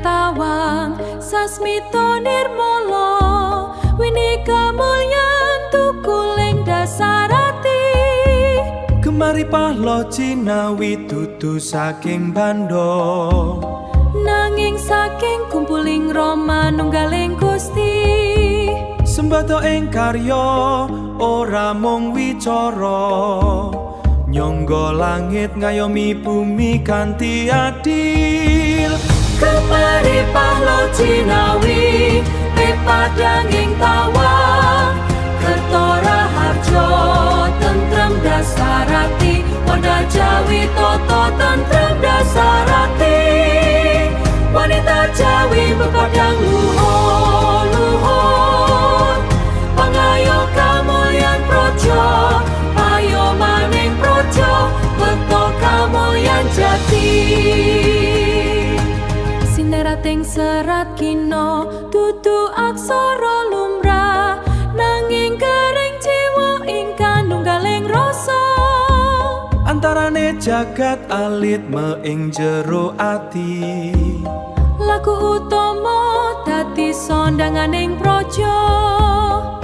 Tawang Sasmito Nirmala wini kamulyan tukuling dasarati. Gemah Ripah Loh Jinawi dudu saking bando, nanging saking kumpuling Rama nunggaling Gusti. Sembada ing karya ora mung wicara, nyangga langit ngayomi bumi kanthi adil. Gemah Ripah Loh Jinawi pepadanging tawang, Kerto Raharjo tentrem dasarati, Wanda Jawi toto tentrem dasarati. Wanita Jawi bepadang luhur luhur, pangayo kamulyan projo, payo maning projo, beto kamulyan jati. Sinerating serat kina dudu aksara lumrah, nanging kering jiwa ingkang nunggaling rasa. Antarane jagat alit ing jero ati, laku utama dadi sondanganing praja.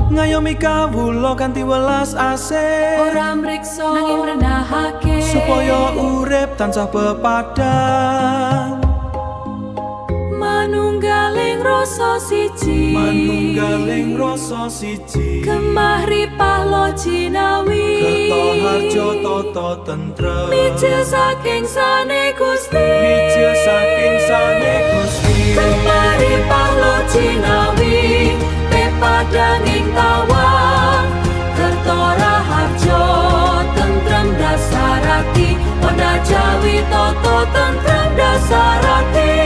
Ngayomi kawula kanthi welas asih, ora mriksa nanging mrenahake, supaya urip tansah pepadang. Manunggaling rasa siji, manunggaling rasa siji. Gemah Ripah Loh Jinawi, Kerto Harjo toto tentrem, mijil saking sane Gusti, mijil saking sane Gusti. Gemah Ripah Loh Jinawi pepadanging tawang, Kerto Raharjo tentrem dasarati, Wanda Jawi toto tentrem dasarati.